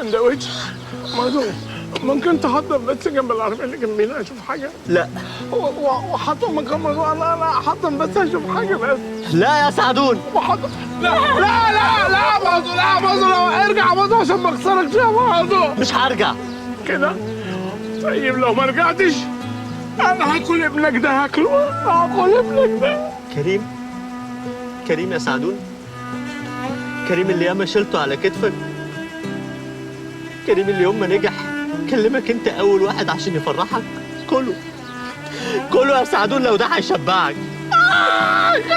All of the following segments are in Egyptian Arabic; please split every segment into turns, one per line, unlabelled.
سندوتش مازو، ممكن تحضر بس جنب العربية اللي جنبينا اشوف حاجة؟
لا.
وحطهم مكان مازو. انا حطهم بس اشوف حاجة بس.
لا يا سعدون.
لا لا لا لا مازو، لا مازو، لا ارجع مازو عشان ما اخسركش يا مازو.
مش هرجع
كده. طيب لو ما رجعتش انا هاكل ابنك ده، هاكله، هاكل ابنك ده.
كريم، كريم يا سعدون، كريم اللي ياما شلته على كتفك، كريم اللي يوم ما نجح كلمك انت اول واحد عشان يفرحك. كله كله يا سعدون، لو ده هيشبعك.
كريم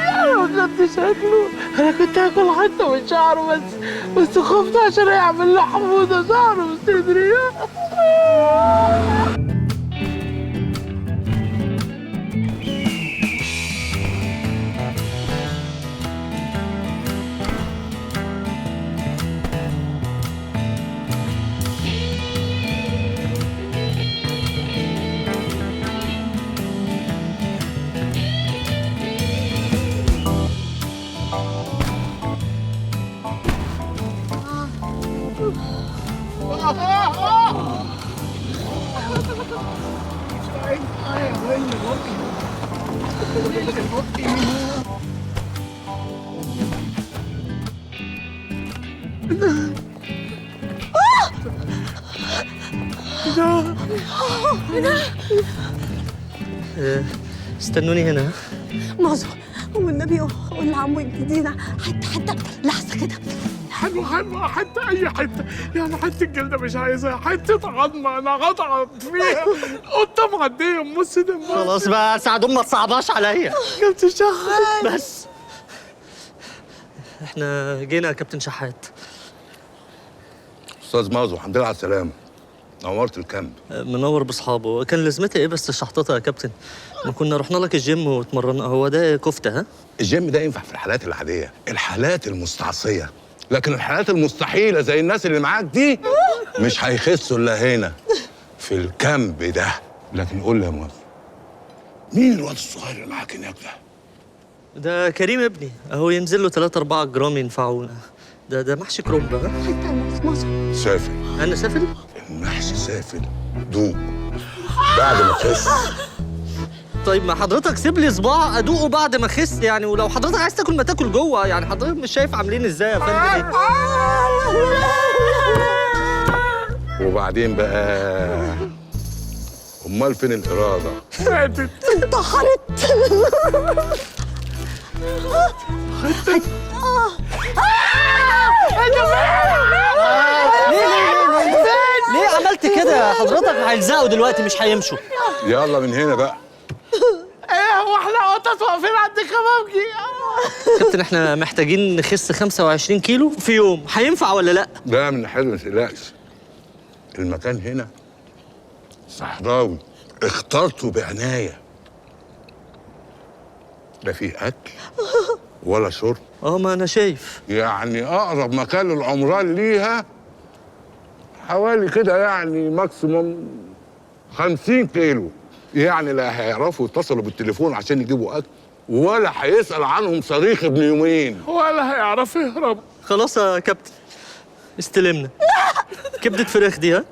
انا ما كنتش هاكله، انا كنت هاكل حتة من شعره بس خفت عشان هيعمل له حموضه شعره في صدري.
استنوني هنا.
مازو والنبي قول لعمو يدينا حتة لحظة كده.
حلوة حلوة، حتة أي حتة، يعني حتة الجلدة مش عايزها، حتة عظمة أنا هتعب فيها. قطة معدية بص دمها.
خلاص بقى سعدون، ما تصعبهاش عليا.
كابتن شحات
بس احنا جينا يا كابتن شحات.
أستاذ مازو الحمد لله على السلامة، نورت ال camp.
منور باصحابه. كان لازمتها ايه بس الشحططه يا كابتن؟ ما كنا رحنا لك الجيم واتمرنا. هو ده كفته؟ ها،
الجيم ده ينفع في الحالات العادية، الحالات المستعصيه، لكن الحالات المستحيلة زي الناس اللي معاك دي مش هيخسوا الا هنا في ال camp ده. لكن قول لي يا مازو، مين الواد الصغير اللي معاك هناك ده؟
ده كريم ابني، اهو ينزل له 3 4 جرام ينفعونا. ده محشي كرنب. ها
حتة مازو.
سافل.
انا سافل؟
المحشي سافل، دوق بعد ما تخس.
طيب ما حضرتك سيب لي صباع ادوقه بعد ما اخس يعني، ولو حضرتك عايز تاكل ما تاكل جوه يعني. حضرتك مش شايف عاملين ازاي يا فندم؟
وبعدين بقى امال فين الارادة؟
فاتت،
انتحرت.
ليه عملت كده حضرتك؟ هيلزقوا دلوقتي مش هيمشوا.
يلا من هنا بقى.
ايه هو احنا قطط واقفين عند الكبابجي؟
كابتن احنا محتاجين نخس 25 كيلو في يوم، هينفع ولا لا؟
لا من حلو، ما تقلقش. المكان هنا صحراوي، اخترته بعناية، لا فيه اكل ولا شرب.
ما انا شايف.
يعني اقرب مكان للعمران ليها حوالي كده يعني ماكسيموم 50 كيلو، يعني لا هيعرفوا يتصلوا بالتليفون عشان يجيبوا اكل، ولا هيسأل عنهم صريخ ابن يومين،
ولا هيعرف يهرب.
خلاص يا كابتن استلمنا. كبدة فراخ دي. ها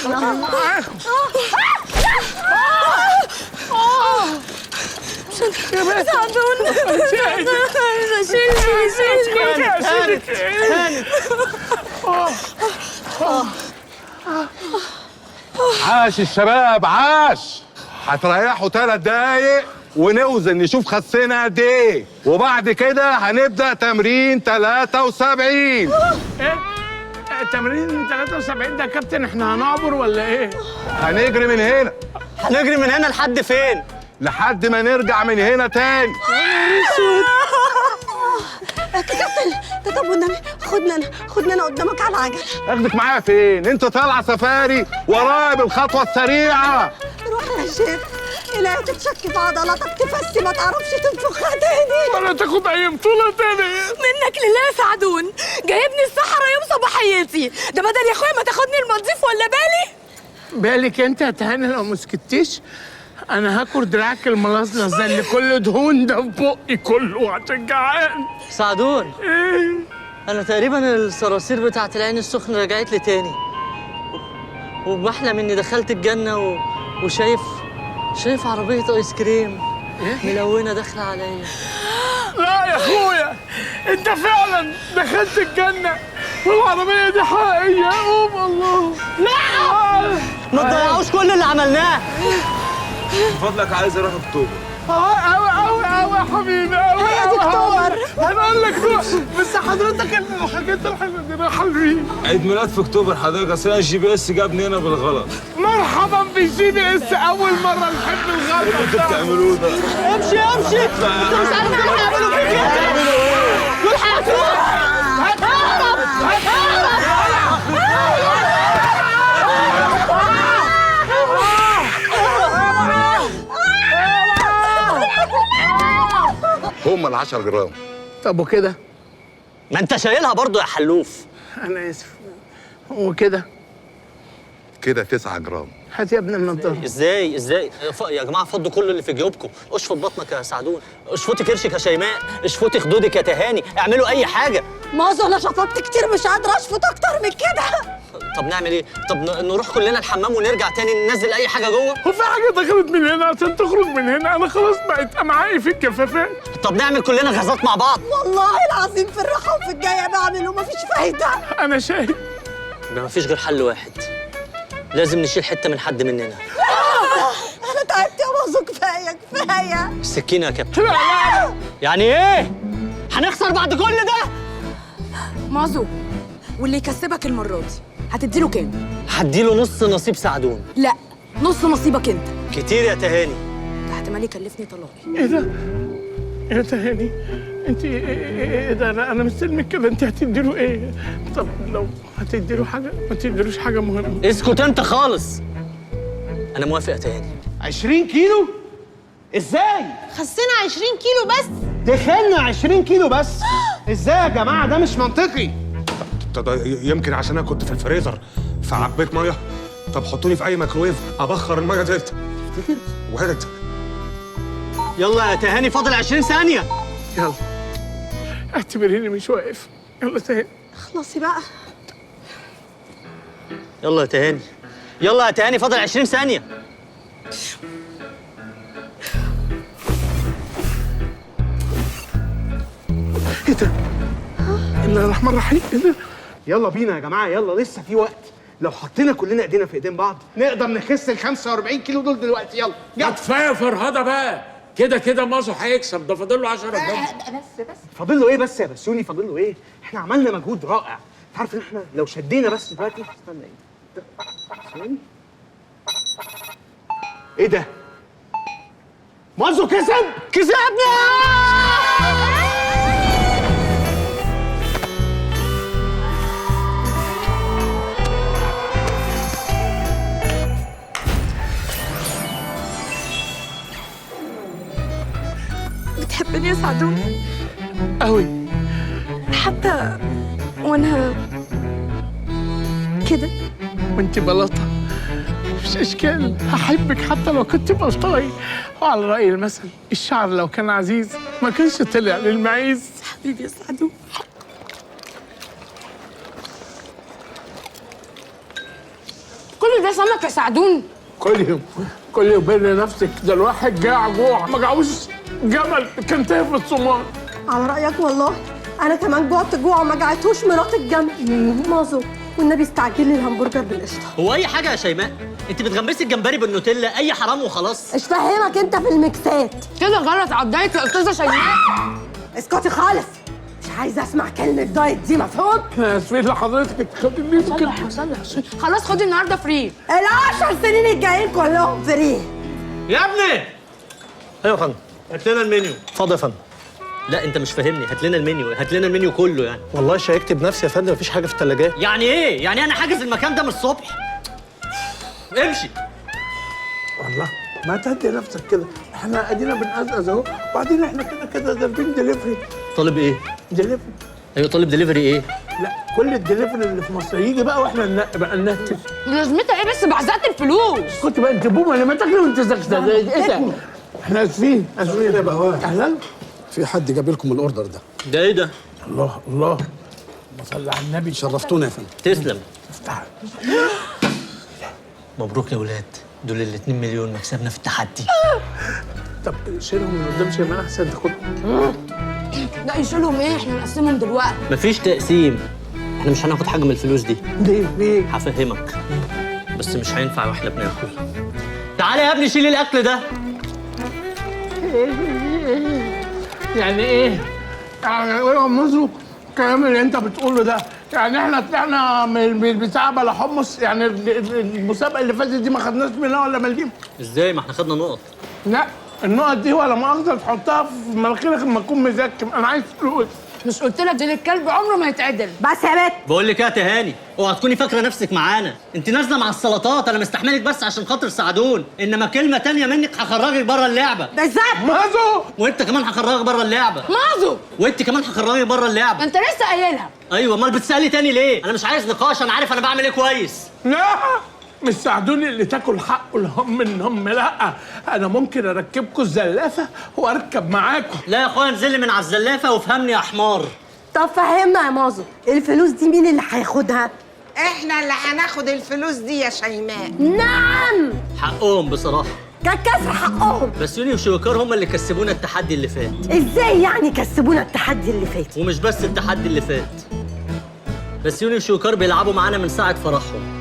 معاكم. يا بنت
سعدون، شيلني شيلني.
هانت.
عاش الشباب عاش. هتريحوا 3 دقايق ونوزن نشوف خسينا قد ايه، وبعد كده هنبدأ تمرين 73.
ايه تمرين 73 ده يا كابتن؟ احنا هنعبر ولا ايه؟
هنجري من هنا.
هنجري من هنا لحد فين؟
لحد ما نرجع من هنا تاني.
كابتن، طب والنبي خدنا انا، خدنا انا قدامك على العجلة.
اخدك معايا فين؟ انت طالعه سفاري ورايا بالخطوه السريعة.
روح يا شيخ، إلهي تتشك في عضلاتك، تفسي ما تعرفش تنفخها تاني
ولا تاخد اي بطوله تاني.
منك لله يا سعدون، جايبني الصحراء يوم صباحيتي ده، بدل يا اخويا ما تاخدني المالديف ولا بالي.
بالك انت يا تهاني لو ما سكتيش انا هاكل دراعك الملظلظ ده اللي كله دهون ده في بقي كله عشان جعان.
سعدون
ايه؟
انا تقريبا الصراصير بتاعت العين السخنة رجعت لي تاني، وبحلم اني دخلت الجنة وشايف شايف عربية ايس كريم ملونة داخله عليا.
لا يا اخويا، انت فعلا دخلت الجنة والعربية دي حقيقية. قوم الله. لا
ما تضيعوش كل اللي عملناه.
من فضلك عايز اروح اكتوبر.
أوي أوي أوي يا حبيبي، أوي
يا دكتور.
هنقول لك بس حضرتك الحاجات الحلوة دي رايحة لمين؟
عيد ميلاد في اكتوبر حضرتك، اصل انا ال GPS جابني هنا بالغلط.
مرحبا بال GPS، أول مرة نحب الغلط.
ايه اللي انتوا بتعملوه ده؟
امشي امشي، انت مش عارف دول هيعملوا فيك ايه؟ دول هياكلوك. اهرب اهرب.
هما ال 10 جرام.
طب وكده؟
ما انت شايلها برضو يا حلوف.
أنا آسف. وكده؟
كده 9 جرام.
هات يا ابن النضارة.
ازاي ازاي يا جماعة؟ فضوا كل اللي في جيوبكم. اشفط بطنك يا سعدون، اشفطي كرشك يا شيماء، اشفطي خدودك يا تهاني، اعملوا اي حاجة.
مازو انا شفطت كتير، مش قادرة اشفط اكتر من كده.
طب نعمل ايه؟ طب نروح كلنا الحمام ونرجع تاني ننزل اي حاجة جوه؟
هو في حاجة دخلت من هنا عشان تخرج من هنا؟ انا خلاص بقيت امعائي في الكفافات.
طب نعمل كلنا غازات مع بعض.
والله العظيم في الراحة وفي الجاية بعمل ومفيش فايده.
انا شاهد.
ده مفيش غير حل واحد، لازم نشيل حتة من حد مننا.
انا تعبت يا مازو، كفاية كفاية.
السكينة يا كابتن.
لا لا.
يعني ايه؟ هنخسر بعد كل ده؟
مازو، واللي يكسبك المرة دي هتديله كام؟
هديله نص نصيب سعدون.
لا، نص نصيبك انت.
كتير يا تهاني.
ده احتمال يكلفني طلاقي.
ايه ده؟ ايه تهاني؟ انت ايه ده؟ انا مستلمك كده، انت هتديله ايه؟ طب لو هتديله حاجة ما تديلوش حاجة مهمة.
اسكت انت خالص. انا موافق يا تهاني.
20 كيلو؟ ازاي؟
خسينا 20 كيلو بس؟
دخلنا 20 كيلو بس؟ ازاي يا جماعة؟ ده مش منطقي.
طب يمكن عشان انا كنت في الفريزر فعبيت مية. طب حطوني في اي ميكروويف ابخر المية ديت. تفتكر؟ وارد.
يلا يا تهاني، فاضل 20 ثانية.
يلا اعتبريني مش واقف. يلا تهاني
اخلصي بقى.
يلا يا تهاني، يلا يا تهاني، فاضل 20 ثانية.
ايه ده؟ الله الرحمن الرحيم. ايه ده؟
يلا بينا يا جماعة، يلا لسه في وقت. لو حطينا كلنا ايدينا في ايدين بعض نقدر نخس ال 45 كيلو دول دلوقتي. يلا يلا.
كفاية فرهده بقى، كده كده مازو هيكسب، ده فاضل له 10 جرام.
بس بس
فاضل له ايه بس يا بسيوني؟ فاضل له ايه؟ احنا عملنا مجهود رائع. انت عارف ان احنا لو شدينا بس دلوقتي. استنى ايه؟ ثواني. ايه ده؟ مازو كسب؟
كسبنا!
بتحبني يا سعدون؟
قوي.
حتى وانا كده؟
وانت بلطه مش اشكال، هحبك حتى لو كنت بلطاي. وعلى رأي المثل، الشعر لو كان عزيز ما كانش طلع للمعيز.
حبيبي يا سعدون. كل ده سمك يا سعدون؟
كل يوم كل يوم بين نفسك، ده الواحد جاع جوع ما جاعوش جمل كان تايه في الصومال.
على رايك والله انا كمان جوعت جوع ما جعتوش مرات الجمل. مازو والنبي استعجل لي الهمبرجر بالقشطه.
هو اي حاجة يا شيماء؟ انت بتغمسي الجمبري بالنوتيلا؟ اي حرام وخلاص.
مش فاهمك انت في الميكسات
كده غلط على ال diet يا استاذه شيماء. اسكتي
خالص، مش عايزه اسمع كلمة diet دي، مفهوم؟
انا اسفين لحضرتك.
صلح صلح خلاص، خدي النهارده free.
ال10 سنين الجايين كلهم free
يا ابني.
ايوه يا فندم.
هات لنا المنيو.
اتفضل يا فندم.
لا انت مش فاهمني، هات لنا المنيو، هات لنا المنيو كله يعني.
والله شيكت بنفسي يا فندم، مفيش حاجة في الثلاجات.
يعني ايه؟ يعني انا حاجز المكان ده من الصبح؟ امشي.
والله ما تهدي نفسك كده، احنا ادينا بنقزقز اهو، وبعدين احنا كده كده ضاربين دليفري.
طالب ايه؟
دليفري.
ايوه طالب دليفري ايه؟
لا كل الدليفري اللي في مصر يجي بقى واحنا ننقي بقى ننتج.
لازمتها ايه بس بعزقة الفلوس؟
كنت بقى انت بومه لما تاكلي وانت ساكته ايه ده؟ احنا اسفين اسفين
يا بهوان.
اهلا.
في حد جاب لكم ال order ده؟
ده ايه ده؟
الله الله، صلي على النبي.
شرفتونا يا فندم.
تسلم.
افتح.
مبروك يا ولاد، دول ال 2 مليون مكسبنا في التحدي.
طب شيلهم من قدام شيماء احسن تاخدهم.
لا يشيلهم ايه؟ احنا نقسمهم دلوقتي.
مفيش تقسيم، احنا مش هناخد حاجة من الفلوس دي.
ليه؟ ليه؟
هفهمك بس مش هينفع واحنا بناكل. تعالى يا ابني شيل الاكل ده.
يعني ايه؟ يعني ايه مزو الكلام اللي انت بتقوله ده؟ يعني احنا طلعنا من البتاع بلا حمص؟ يعني المسابقة اللي فاتت دي ما خدناش منها ولا مليم؟
ازاي؟ ما احنا خدنا نقط.
لا النقط دي ولا مؤاخذة تحطها في مناخيرك لما تكون مزكم. انا عايز فلوس.
مش قلت لك دين الكلب عمره ما يتعدل؟
بس يا بت.
بقول لك يا تهاني، اوعى تكوني فاكره نفسك معانا، انت نازله مع السلطات، انا مستحملك بس عشان خاطر سعدون، انما كلمة تانية منك هخرجك بره اللعبة.
بالظبط.
مازو.
وانت كمان هخرجك بره اللعبة.
مازو.
وانت كمان هخرجك بره اللعبة.
انت لسه قايلها.
ايوه، امال بتسالي تاني ليه؟ انا مش عايز نقاش، انا عارف انا بعمل ايه كويس.
لا مش ساعدوني اللي تاكل حقه الهم الهم، لا انا ممكن اركبكم الزلافه واركب معاكم.
لا يا اخويا انزل لي من على الزلافه وافهمني يا حمار.
طب فهمنا يا مازو، الفلوس دي مين اللي هياخدها؟
احنا اللي هناخد الفلوس دي يا شيماء.
نعم.
حقهم بصراحة.
كان كسر حقهم.
بس يوني وشويكار هم اللي كسبونا التحدي اللي فات.
ازاي يعني كسبونا التحدي اللي فات؟
ومش بس التحدي اللي فات، بس يوني وشويكار بيلعبوا معانا من ساعة فرحهم.